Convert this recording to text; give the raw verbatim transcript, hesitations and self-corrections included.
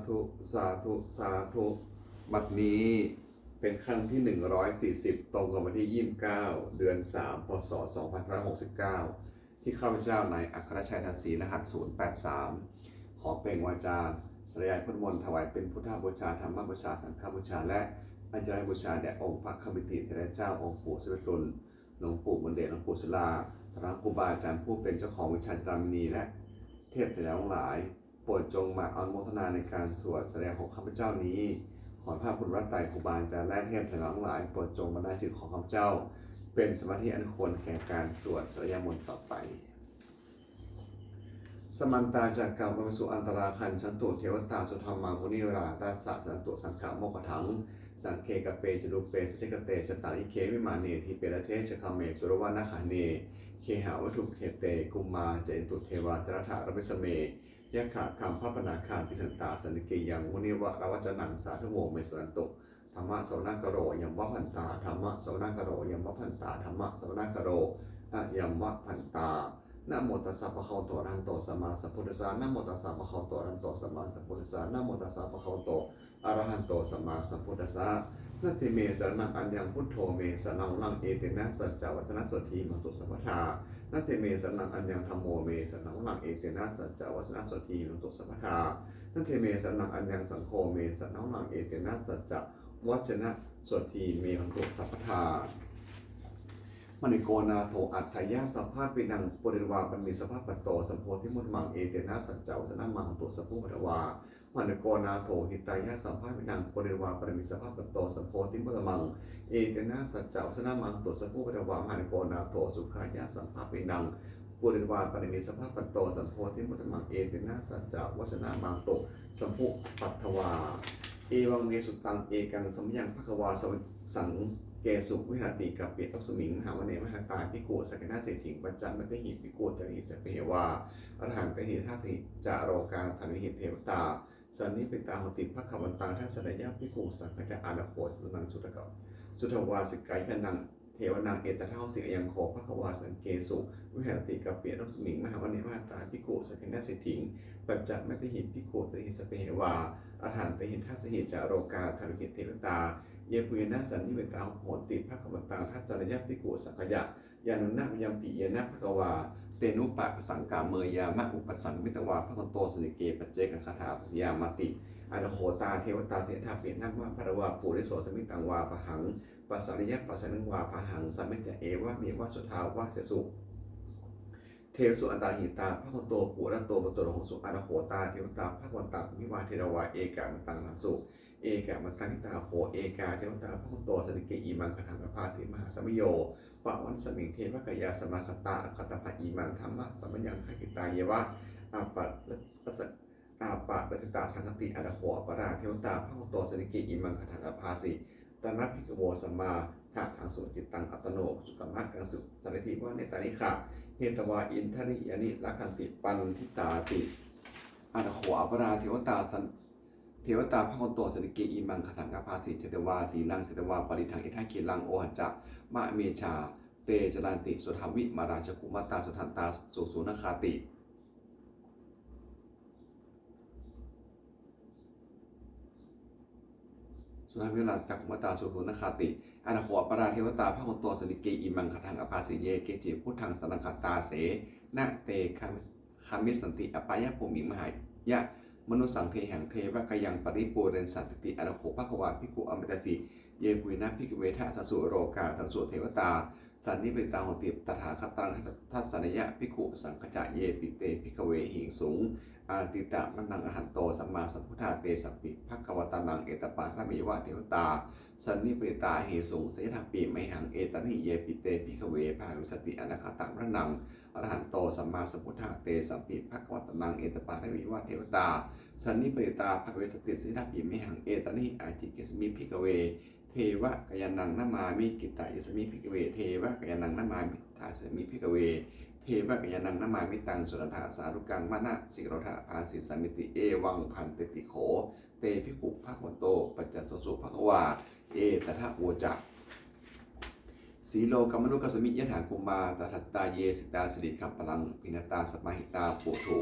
ธุ สาธุ สาธุ บัดนี้เป็นครั้งที่ หนึ่งร้อยสี่สิบ ตรงกับวันที่ ยี่สิบเก้า เดือน สาม พ.ศ. สองพันห้าร้อยหกสิบเก้า ที่ข้าพเจ้า นายอัครชัย ทันศรี รหัส ศูนย์แปดสาม ขอเปล่งวาจาสาธยายพุทธมนต์ ถวายเป็นพุทธบูชา ธรรมบูชา สังฆบูชา และอัญชลีบูชาแด่องค์พระควินตีเถระเจ้า องค์ปู่ศรีวิรุฬ หลวงปู่บุญเดช หลวงปู่ศิลา พระครูบาอาจารย์ผู้เป็นเจ้าของวิชาจุลามณี และเทพเถระทั้งหลาย โปรดจงมาอนุโมทนาในการสวดสาธยายของข้าพเจ้านี้ ขอพระคุณพระไตรครูบาอาจารย์และเทพเถระทั้งหลาย โปรดจงบันดาลจิตของข้าพเจ้า เป็นสมาธิอันควรแก่การสวดสาธยายมนต์ต่อไป Samantā cakkavāḷesu atrāgacchantu devatā, saddhammaṃ munirājassa suṇantu saggamokkhadaṃ. Sagge kāme ca rūpe girisikharataṭe cantalikkhe vimāne, dīpe raṭṭhe ca gāme taruvanagahane gehavatthumhi khette, bhummā cāyantu devā jalathalavisame yakkhagandhabbanāgā, tiṭṭhantā santike yaṃ munivaravacanaṃ sādhavo me suṇantu. Dhammassavanakālo ayambhadantā. Dhammassavanakālo ayambhadantā. Dhammassavanakālo ayambhadantā. Namo tassa bhagavato arahato sammāsambuddhassa. Namo tassa bhagavato arahato sammāsambuddhassa. Namo tassa bhagavato arahato sammāsambuddhassa. Natthi me saraṇaṃ aññaṃ, buddho me saraṇaṃ varaṃ, etena saccavajjena sotthī bhavantu sabbadā. Natthi me saraṇaṃ aññaṃ, dhammo me saraṇaṃ varaṃ, etena saccavajjena sotthī bhavantu sabbadā. Natthi me saraṇaṃ aññaṃ, saṅgho me saraṇaṃ varaṃ, etena saccavajjena sotthī bhavantu sabbadā. Mahākāruṇiko nātho atthāya sabbapāṇinaṃ, pūretvā pāramī sabbā patto sambodhimuttamaṃ, etena saccavajjena mā hontu sabbupaddavā. Mahākāruṇiko nātho hitāya sabbapāṇinaṃ, pūretvā pāramī sabbā patto sambodhimuttamaṃ, etena saccavajjena mā hontu sabbupaddavā. Mahākāruṇiko nātho sukhāya sabbapāṇinaṃ, pūretvā pāramī sabbā patto sambodhimuttamaṃ, etena saccavajjena mā hontu sabbupaddavā. Evaṃ me sutaṃ. Ekaṃ samayaṃ bhagavā sāvatthiyaṃ sāvakesū viharati kapilavatthusmiṃ mahāvane mahatā bhikkhusaṅghena saddhiṃ pañcamattehi bhikkhusatehi sabbeheva arahantehi dasahi ca lokadhātūhi devatā sannipatitā honti bhagavantaṃ dassanāya bhikkhusaṅghañca. Atha kho catunnaṃ suddhāvāsakāyikānaṃ devānaṃ etadahosi: Ayaṃ kho bhagavā sāvakesū viharati kapilavatthusmiṃ mahāvane mahatā bhikkhusaṅghena saddhiṃ pañcamattehi bhikkhusatehi sabbeheva arahantehi dasahi ca lokadhātūhi devatā yebhuyyena sannipatitā honti bhagavantaṃ dassanāya bhikkhusaṅghañca. Yannūna mayampi yena bhagavā tenupasaṅkameyyāma, upasaṅkamitvā bhagavato santike paccekagāthā bhāseyyāmāti. Atha kho tā devatā seyyathāpi nāma balavā puriso sammiñjitaṃ vā bāhaṃ pasāreyya, pasāritaṃ vā bāhaṃ sammiñjeyya, evameva suddhāvāsesu devesu antarahitā bhagavato purato pāturahosi. Atha kho tā devatā bhagavantaṃ abhivādetvā ekamantaṃ aṭṭhaṃsu. Ekamantaṃ ṭhitā kho ekā devatā bhagavato santike imaṃ gāthaṃ abhāsi: Mahāsamayo pavanasmiṃ, devakāyā samāgatā, āgatamha imaṃ dhammasamayaṃ dakkhitāyeva aparājita-, aparājitasaṅghanti. Atha kho aparā devatā bhagavato santike imaṃ gāthaṃ abhāsi: Tatra bhikkhavo samādahaṃsu, cittaṃ attano ujukamakaṃsu, sārathīva nettāni gahetvā, indriyāni rakkhanti paṇḍitāti. Atha kho aparā devatā san-, devatā bhagavato santike imaṃ gāthaṃ abhāsi: Chetvā sīlaṃ saccavajjena, parittaṃ etaṃ khīlaṃ, ohacca manejā, te caranti suddhā vimalā, cakkhumatā sudantā, susunāgāti. Suddhā vimalā, cakkhumatā susunāgāti. Atha kho aparā devatā bhagavato santike imaṃ gāthaṃ abhāsi: Ye keci buddhaṃ saraṇaṃ gatāse, na te gamissanti apāyabhūmiṃ, pahāya mānusaṃ dehaṃ, devakāyaṃ paripūressantīti. Atha kho bhagavā bhikkhū āmantesi: Yebhuyyena bhikkhave dasasu lokadhātūsu devatā sannipatitā honti tathāgataṃ dassanāya bhikkhusaṅghañca. Yepi te bhikkhave ahesuṃ atītamaddhānaṃ arahanto sammāsambuddhā, tesampi bhagavantānaṃ etaparameva devatā sannipatitā ahesuṃ. Seyyathāpi mayhaṃ etarahi, yepi te bhikkhave bhavissanti anāgatamaddhānaṃ arahanto sammāsambuddhā, tesampi bhagavantānaṃ etaparameva devatā sannipatitā bhavissanti. Seyyathāpi mayhaṃ etarahi, ācikkhissāmi bhikkhave devakāyānaṃ nāmāni, kittayissāmi bhikkhave devakāyānaṃ nāmāni, dassyāmi bhikkhave devakāyānaṃ nāmāni. Taṃ suṇātha sādhukaṃ manasikarotha bhāsissāmīti. Evaṃ bhanteti kho te bhikkhū bhagavato paccassosuṃ. Bhagavā etadavoca: Silokamanukassāmi, yattha bhummā tadassitā, ye sitā girigabbharaṃ, pahitattā samāhitā. Puthū